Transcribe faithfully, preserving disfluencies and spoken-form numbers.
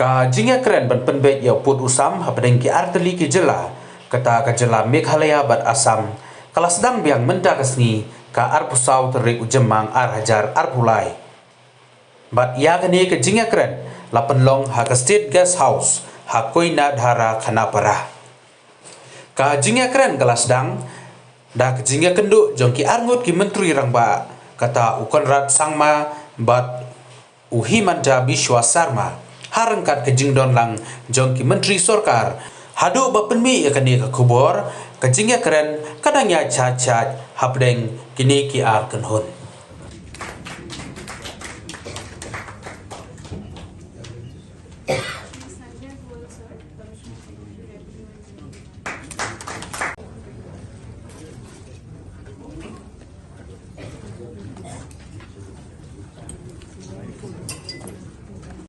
Ka jingïakren ban pynbeit ïa u pud u sam hapdeng ki artylli ki jylla, kata ka jylla Meghalaya bad Assam, ka la sdang biang mynta ka sngi, ka arphew saw tarik u Jymmang ar hajar arphew lai. Bad ïa kane ka jingïakren la pynlong ha ka State Guest House ha Koinadhara, Khanapara. Ka jingïakren ka la sdang da ka jingïakynduh jong ki arngut ki Myntri Rangbah, kata u Conrad Sangma bad u Himanta Biswa Sarma, ha ryngkat ka jingdon lang jong ki Myntri Sorkar. Haduh ba pynmih ïa kane ka khubor, ka jingïakren ka dang ïa chait chait hapdeng kine ki ar kynhun.